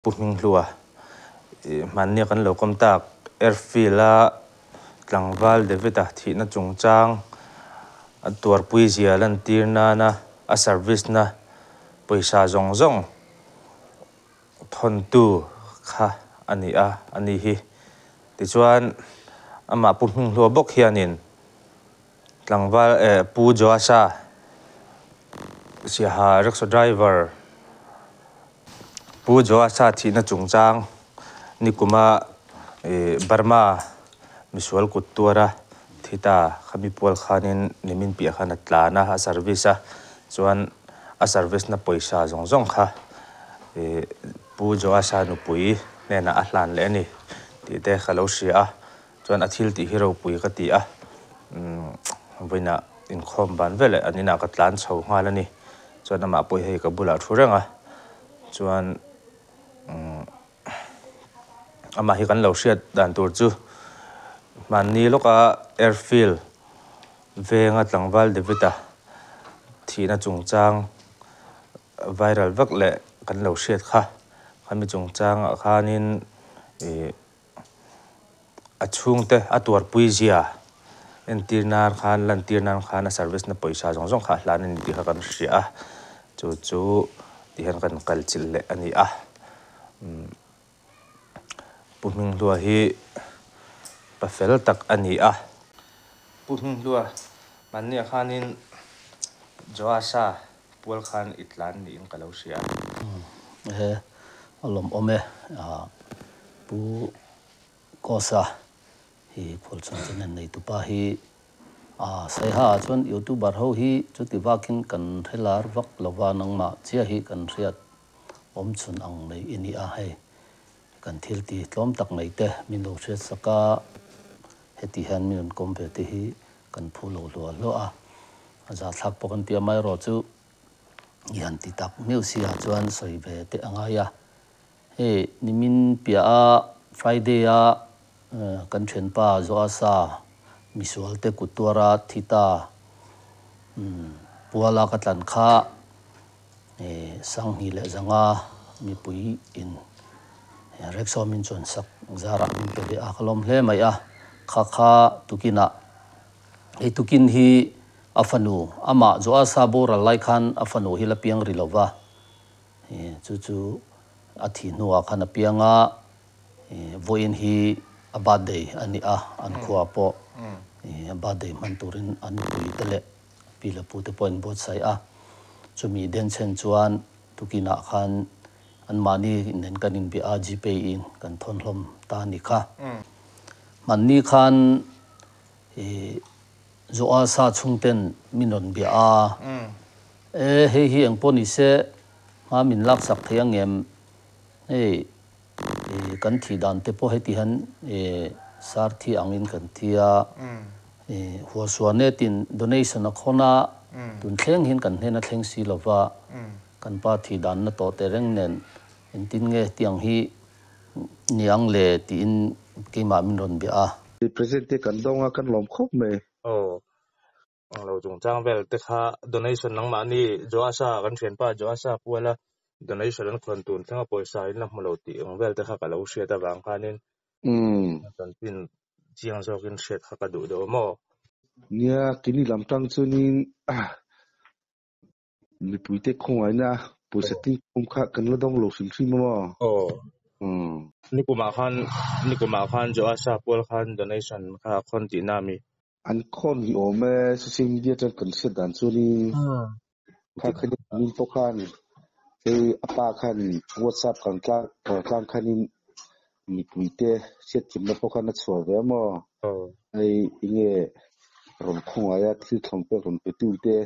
Pu Hminghlua ih hmannia kan lo kawm tak airfield a tlangval David-a thihna chungchang a tuarpui zia lantir nana a service na pawisa zawng zawng thawntu kha a ni a a ni hi. Tichuan amah Pu Hminghlua bawk hianin tlangval eh Pu Joasha Siaha rickshaw driver Pu Joasa thihna chungchang nikuma ih Burma misual kut tuara thi ta khami pual khanin nimin piah khan a tlan a, a service a, chuan a service na pawisa zawng zawng kha ih Pu Joasa nupui hnenah a hlan leh a ni tih te ka lo hria a, chuan a thil tih hi ropui ka ti a, umm vawiinah inkhawm ban veleh an inah ka tlan chho nghal a ni. Chuan amah pawh hi hei ka bulah a thu reng a, chuan umm amah hi kan lo hriat dan tur chu hmanni lawka airfield venga tlangval David-a thihna chungchang viral vak leh kan lo hriat kha, khami chungchangah khanin ih. A chhungte a tuarpui zia entir nan khan lantir nan khan a service na pawisa zawng zawng kha a hlan a ni tih kha kan hria a, chu chu ti hian kan kal chilh leh a ni a. Umm Pu Hminghlua hi pa fel tak a ni a. Pu Hminghlua mahniah khanin Joasa pual khan i tlan niin ka lo hria a. He a lawmawm e. Pu Kosa hi khualchhawn channel neitupa hi Saiha ah chuan youtuber ho hi chuti vakin kan hre lar vak lova nangmah chiah hi kan hriat awm chhun ang mai i ni a hei kan thil ti tlawm tak mai te min lo hriat sak a heti hian min rawn kawm ve te hi kan phu lo hluah hluah a a zahthlak pawh kan ti a amaherawhchu i han ti tak miau si ah chuan sawi ve teh a ngai a. Hei nimin piah a Friday a kan thianpa Joasa misual te kut tuara thi ta puala ka tlan kha Sanghnih leh Zanga mipui in rickshaw min chuan sak zarah min pe ve a ka lawm hle mai a kha kha tukinah hei tukin hi a fanu amah Joasa boral lai khan a fanu hi la piang ri lova. Chu chu a thih hnuah khan a piang a, vawiin hi a birthday a ni a, an khua pawh a birthday hman turin an puite leh pi leh pute pawh an buatsaih a. Chumi denchhen chuan tukinah khan anmahni nen kan inbia a, Gpay in kan thawn hlawm ta a ni kha. Hmanni khan Joasa chhungten min rawn bia a, E, hei hi eng pawh ni se, hma min laksak thei ang em? Hei, kan thih dan te pawh heti hian sar thi angin kan thi a, Huasuanetin donation a khawn a, tun thleng hian kan hnen a thleng si lo va, kan pa thih dan na tawh tehreng nen engtin nge hetiang hi Niang le tiin keimah min rawn bia a. Present te kan dawng a, kan lawm khawp mai. Aw, englo chungchang vel te kha donation nangmahni Joasa kan thianpa Joasa puala donation an khawn tun thlenga pawisa in la hmu lo tih ang vel te kha ka lo hriat avang khanin chanchin chiang zawkin hriat kha ka duh deuh a maw? Nia, keini lam tang chuanin Mipuite khawngaihna pawisa tingkhawm kha kan la dawng lo hrim hrim a maw? Aw. Nikumah khan nikumah khan Joasa pual khan donation kha a khawn tihna a mi? An khawn hi awm e, social media atang kan hriat dan chuanin kha khan min pawh khan hei a pa khan WhatsApp kan tlang tlang khanin mipuite hriatthiamna pawh khan a chhuah ve a maw? Hei enge rawn khawngaih a thil thlawm pek rawn pe tute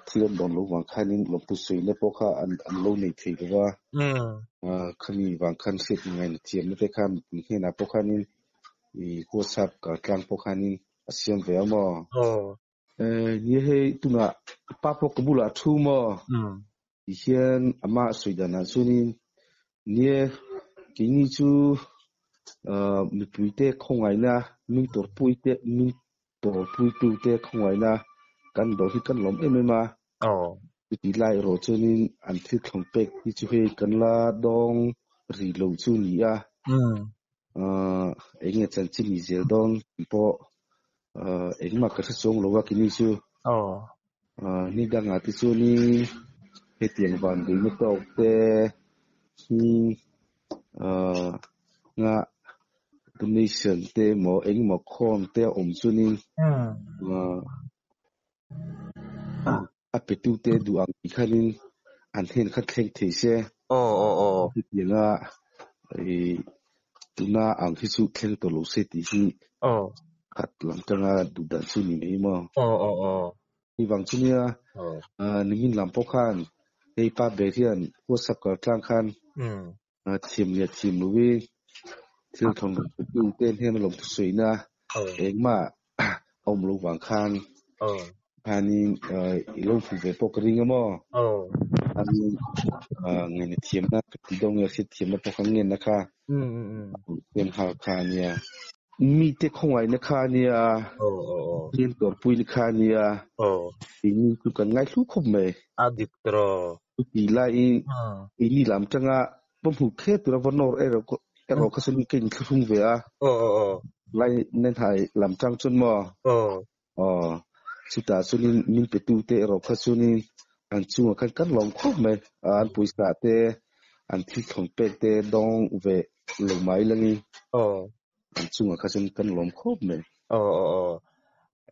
Thil an dawn loh vang khanin lawmtu sawina pawh kha an lo nei thei lo va. Khami vang khan hriat ngaihna thiamna te kha mipui hnenah pawh khanin i WhatsApp tlang pawh khanin a siam ve a maw? Nia hei tunah pa pawh ka bulah a thu maw? Tihian amah sawi danah chuanin nia keini chu mipuite khawngaihna min tawrhpuite min Tawrpuitute khawngaihna kan dawr hi kan lawm em em a, chutih lai erawh chuanin an thil thlawm pek hi chu hei kan la dawng. Rih lo chu ni a, eng nge chanchin ni zel dawn tih pawh engmah ka hre chuang lo a kini chu. Ni dangah te chuanin hetiang van duhna tawk te hi nga donation te emaw engemaw khawm te a awm chuanin a petute duh ang tih khanin an hnen kha thleng thei se. Aw aw aw. Chutianga ih tuna ang hi chu thleng tawh lo se tih hi Aw. khat lam tanga duh dan chu ni mai maw. Aw aw aw. Ni vang chu nia Aw. nimin lam pawh khan hei pa ber hian WhatsApp kal tlang khan thiam leh thiam loin thil thawn rawn pe tu te hnen a lawm thusawina engmah a awm lo vang khan khanin i lo hmu ve pawh ka ring a maw? Khanin ngeina thiamna ka ti deuh nge hriat thiamna pawh kha ngenna kha siam nghal kha a nia. Mite khawngaihna kha a nia, hliam tuarpuina kha a nia, keini chu kan ngaihlu khawp mai. A dik tawh. Chuti laiin keini lam tanga va hmu kher tura va nawr erawh erawh kha chuan ka inthlahrung ve a. Lai Nenhai lam tang chuan maw? Aw, chutah chuanin min petute erawh kha chuanin an chungah khan kan lawm khawp mai. An pawisa te, an thil thawn pek te dawng ve lo mai langin an chungah kha chuan kan lawm khawp mai. Aw aw aw.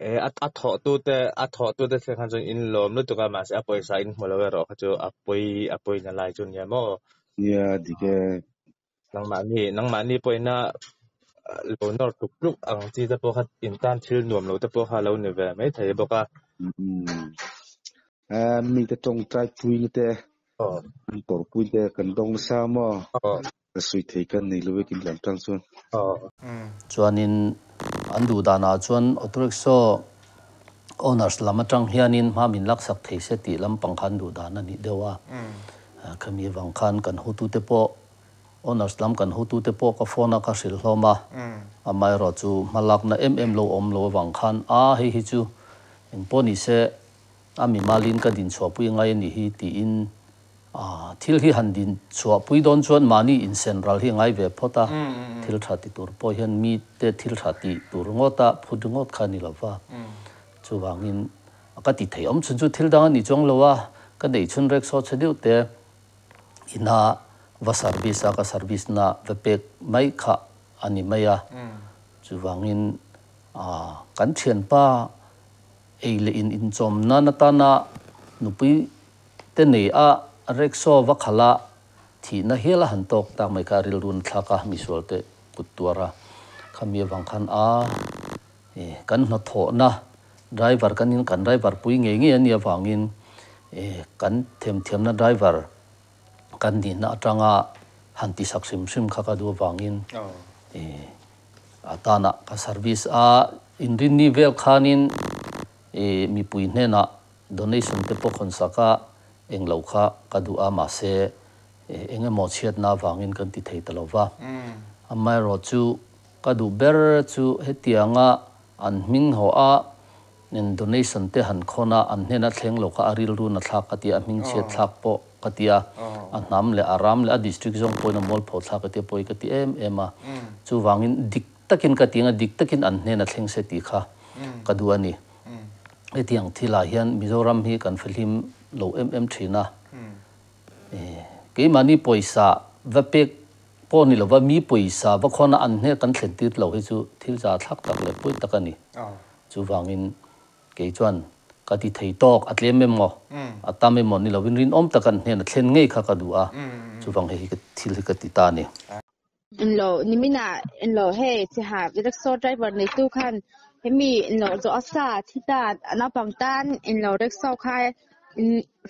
E a a thawh tu te a thawh tu te thleng khan chuan in lawm lutuk a mahse a pawisa in hmu lo erawh kha chu a pawi a pawi na lai chu nia maw. Nia dik e. Nangmahni nangmahni pawhina lo nawr tluk tluk ang chi te pawh kha in tan thil nuam lo te pawh kha a lo ni ve mai thei bawk a. A mite tawngtai puina te an tawrhpui te kan dawng nasa maw? Ka sawi thei ka nei lo e kin lam tang chuan. Chuanin an duh danah chuan auto rickshaw owners lam atang hianin hma min laksak thei se tih lampang kha an duh dan a nih deuh a. Khami avang khan kan hotute pawh owners lam kan hotute pawh ka phone a ka hrilh hlawm a. Amaherawhchu hma lakna em em lo awm lo avang khan a hei hi chu engpawh ni se a mimalin ka dinchhuahpui ngai a nih hi tiin Thil hi han din chhuahpui dawn chuan mahni insen ral hi a ngai ve phawt a, thil tha ti tur pawh hian mite thil tha ti tur ngawta phut ringawt kha a ni lo va. Chuvangin ka ti thei awm chhun chu thil dang a ni chuang lo a, ka neih chhun rickshaw chhe deuh te ina va service a ka service na va pek mai kha a ni mai a. Chuvangin kan thianpa ei leh in inchawm nan atana nupui te nei a, rickshaw va khalh a, thihna hial a han tawk tak mai kha a rilru na thlak a, misual te kut tuar a, khami avang khan a e kan hnathawhna driver kan in kan driver pui ngei ngei a nih avangin e kan themthiamna driver kan nihna atanga han tisak hrim hrim kha ka duh avangin e a tanah ka service a, inrinni vel khanin e mipui hnenah Donation te pawh khawn sak a, eng lo kha ka duh a, mahse eng emaw chhiatna avangin kan ti thei ta lo va. Amaherawh chu ka duh ber chu hetianga an hming haw a, donation te han khawn a, an hnena thleng lo kha a rilru na thlak ka ti a, a hming chhiat thlak pawh ka ti a, a hnam leh a ram leh a district zawng pawhin a mualpho thlak ka ti a, pawi ka ti em em a. Chuvangin dik takin ka ti ang a, dik takin an hnena thleng se tih kha ka duh a ni. Hetiang thilah hian Mizoram hi kan fahlim lo em em thin a. Keimahni pawisa va pek pawh ni lova mi pawisa va khawn a an hne kan thlen tir lo hi chu thil za thlak tak leh pawi tak a ni. Chuvangin kei chuan ka ti thei tawk a tlem emaw a tam emaw ni lovin rinawm tak an hnena thlen ngei kha ka duh a, chuvang hei hi thil hi ka ti ta a ni. Enlo nimina enlo hei chiha rickshaw driver neitu khan hemi enlo zawh a sa thi ta naupang tan enlo rickshaw kha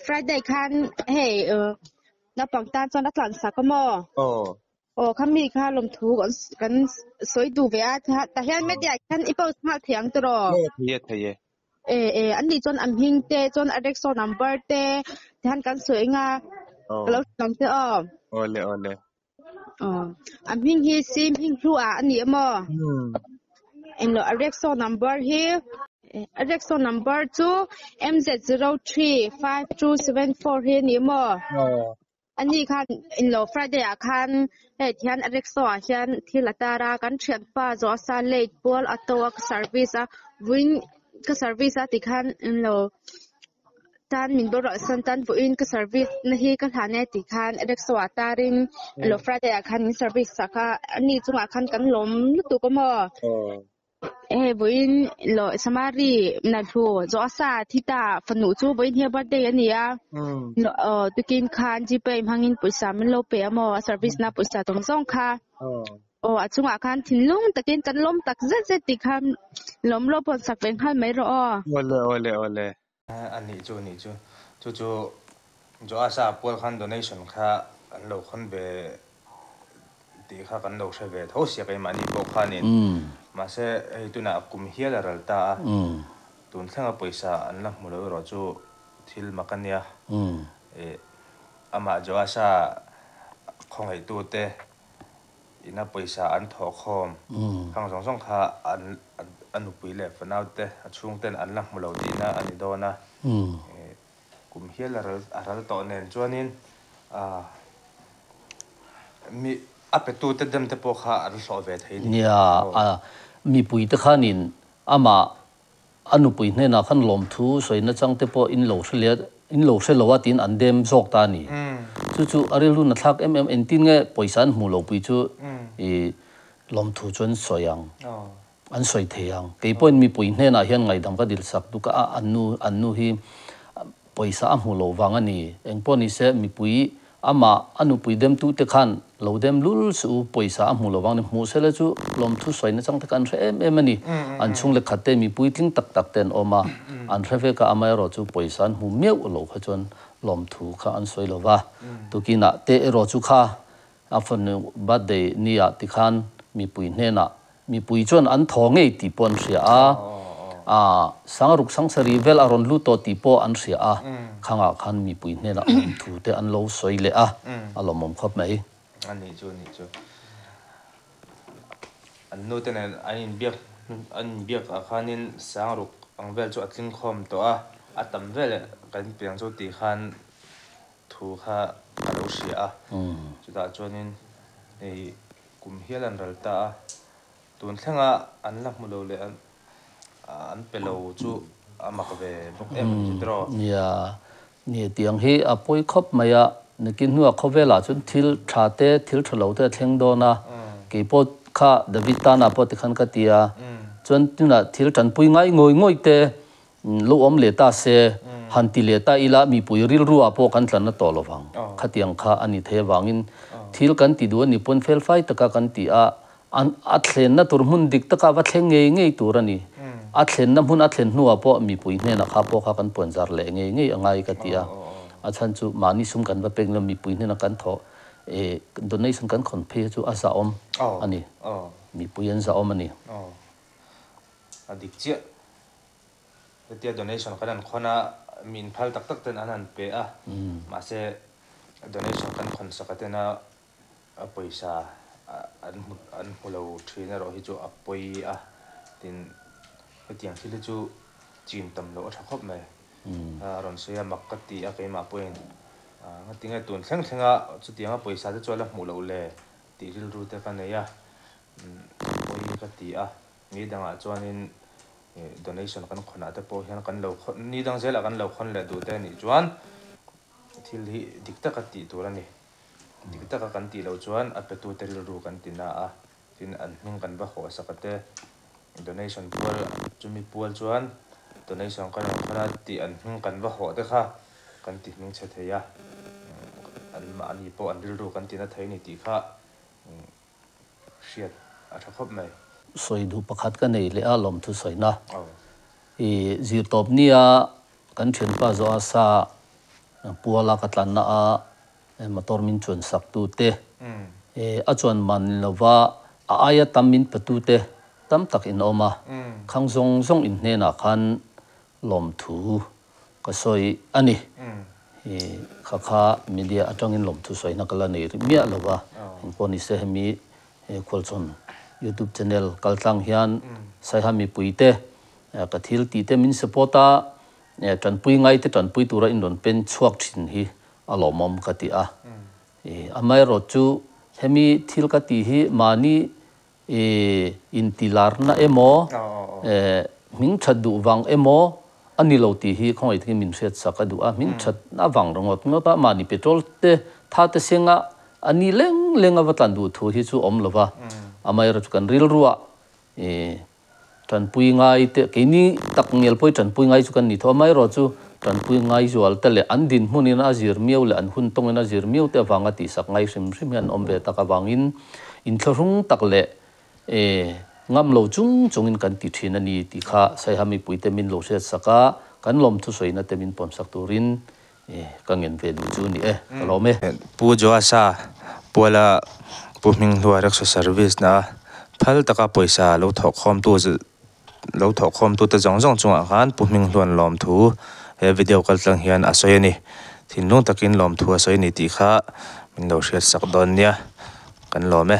Friday khan hei naupang tan chuan a tlan sak a maw? Aw khami kha lawmthu kan sawi duh ve a tah hian media hian i post nghal thei ang tiraw? Thei e thei e. E e an nih chuan an hming te chuan a rickshaw number te tihian kan sawi anga ka lo hrilh ang che aw. Awle awle. Aw, a hming hi sim hming hlu ah a ni emaw? Englo a rickshaw number hi a rickshaw number chu MZ035274 hi a ni emaw? Ani khan inlo Friday ah khan hei tihian a rickshaw ah hian thil a tar a, kan thianpa Joasa late pual a to a ka service a, vawiin ka service a tikhan inlo tan min boruah san tan vawiin ka service na hi ka hlan e tikhan rickshaw ah tarin inlo Friday ah khan min service sak a, ani chungah khan kan lawm lutuk a maw. Hei vawiin lo Samari Nalhu Joasa thi ta fanu chu vawiin hi a birthday a ni a. Aw tukin khan Gpay hmangin pawisa min lo pe a maw a service na pawisa tawng zawng kha. Aw a chungah khan thinlung takin kan lawm tak zet zet tih kha lawm lo pawn sak ve nghal mai rawh aw. Awle awle awle. A nih chu nih chu. Chu chu Joasa pual khan donation kha an lo khawn ve tih kha kan lo hre ve tho sia keimahni pawh khanin. Mahse hei tunah kum hial a ral ta a, tun thlenga pawisa an la hmu lo erawh chu thil mak a nia. Amah Joasa khawngaihtute Ina pawisa an thawh khawm khang zawng zawng kha an a nupui leh fanau te a chhung ten an la hmu lo tihna a ni dawn a. Kum hial a ral a ral tawh nen chuanin mi a petu te dem te pawh kha an hlawh ve thei ni. Nia, a mipui te khanin amah a nupui hnenah khan lawmthu sawi nachang te pawh in lo hre leh in lo hre lo a tiin an dem zawk ta a ni. Chu chu a rilru na thlak em em engtin nge pawisa an hmuh loh pui chu i lawmthu chu an sawi ang, an sawi thei ang. Kei pawhin mipui hnenah hian ngaihdam ka dil sak duk a, an nu an nu hi pawisa a hmuh loh vang a ni. Engpawh ni se mipui Amah a nupui demtute khan lo dem lul suh u, pawisa a hmu lo vang ni. Hmuh sela chu lawmthu sawi nachang te kha an hre em em a ni. An chhung leh khat te mi puitling tak tak te an awm a, an hre vek a, amaherawh chu pawisa an hmu miauh lo kha chuan lawmthu kha an sawi lo va. Tukinah te erawh chu kha a fanu birthday ni ah tikhan mipui hnenah Mipui chuan an thaw ngei tih pawh an hria a, a Sangaruk Sangsari vel a rawn lut tawh tih pawh an hria a, khangah khan mipui hnenah awm thu te an lo sawi leh a, a lawmawm khawp mai. A nih chu, a nih chu. An nu te nen an inbiak an inbiak ah khanin Sangaruk ang vel chu a tling khawm tawh a, a tam vel kan piang chu tih khan thu kha a lo hria a, chutah chuanin hei kum hial an ral ta a, tun thlenga an la hmu lo leh an pe lo chu a mak ve bawk em a ni chu tiraw? Nia, ni tiang hi a pawi khawp mai a, nakin hnuah khawvelah chuan thil tha te thil tha lo te a thleng dawn a, keipawh kha David tana pawh tikhan ka ti a, chuan tunah thil tanpui ngai ngawih ngawih te Lo awm leh ta se, han ti leh ta ila mipui rilru ah pawh kan tlanna tawh lo vang. Khatiang kha a ni thei avangin thil kan ti duh a ni pawn felfai taka kan ti a, a thlenna tur hmun dik taka va thleng ngei ngei tur a ni. A thlenna hmun a thlen hnuah pawh mipui hnenah kha pawh kha kan puanzar leh ngei ngei a ngai ka ti a. A chhan chu mahni sum kan va pek lo mipui hnena kan thawh donation kan khawn phei hi chu a zahawm a ni. Mipui an zahawm a ni. A dik chiah. Hetia donation kan han khawn a, mi inphal tak tak ten an han pe a, mahse donation kan khawn sak atena a pawisa an hmu an hmu lo thin erawh hi chu a pawi a, tin hetiang thil hi chu chin tam loh a tha khawp mai. A rawn sawi a, mak ka ti a keimah pawhin ngatinge tun thleng thleng a chutianga pawisa te chu a la hmuh loh le tih rilru te ka nei a, a pawi ka ti a. Ni dangah chuanin donation kan khawnah te pawh hian kan lo khawn, ni dang zelah kan lo khawn leh duh te anih chuan thil hi dik taka tih tur a ni. Dik taka kan tih loh chuan a petute rilru kan ti na a, tin an hming kan va hawh sak a te, donation pual chumi pual chuan donation kan rawn khawn a tih an hming kan va hawh te kha kan ti hming chhe thei a, an mahni pawh an rilru kan ti na thei a ni tih kha hriat a tha khawp mai. Sawi duh pakhat ka nei leh a lawmthu sawina. I zirtawp nia kan thianpa zawha sa puala ka tlanna a motor min chuan sak tu te, a chuan man lova a aia tam min pe tu te tam tak in awm a, khang zawng zawng in hnenah khan lawmthu ka sawi a ni. I kha kha media atangin lawmthu sawina ka la nei rih miah lo va, engpawh ni se hemi khualchhawn youtube channel kaltlang hian Saiha mipuite ka thil tih te min support a, tanpui ngai te tanpui tura in rawn pen chhuak thin hi a lawmawm ka ti a. Amaherawhchu hemi thil ka tih hi mahni intilarna emaw hming that duh vang emaw a ni lo tih hi khawngaih takin min hriatsak a duh a. Hming that avang ringawt ngawt a mahni petrol te tha te senga a ni leng leng a va tlan duh thu hi chu awm lo va. Amaherawhchu kan rilruah Tanpui ngai te, keini tak ngial pawhin tanpui ngai chu kan ni tho a, amaherawhchu tanpui ngai zual te leh an dinhmunin a zir miau leh an hun tawngin a zir miau te avanga tihsak ngai hrim hrim hi an awm ve tak avangin inthlahrung tak leh ngam lo chung chungin kan ti thin a ni tih kha Saiha mipuite min lo hriatsak a, kan lawmthusawiina te min pawmsak turin ka ngen ve duh chu ni e, ka lawm e. Pu Joasa Puala Pu Hminghlua Rickshaw Service na phal taka pawisa lo thawhkhawmtu lo thawhkhawmtute zawng zawng chungah khan Pu Hminghluan lawmthu he video kaltlang hian a sawi a ni. Thinlung takin lawmthu a sawi a ni tih kha min lo hriatsak dawn nia, kan lawm e.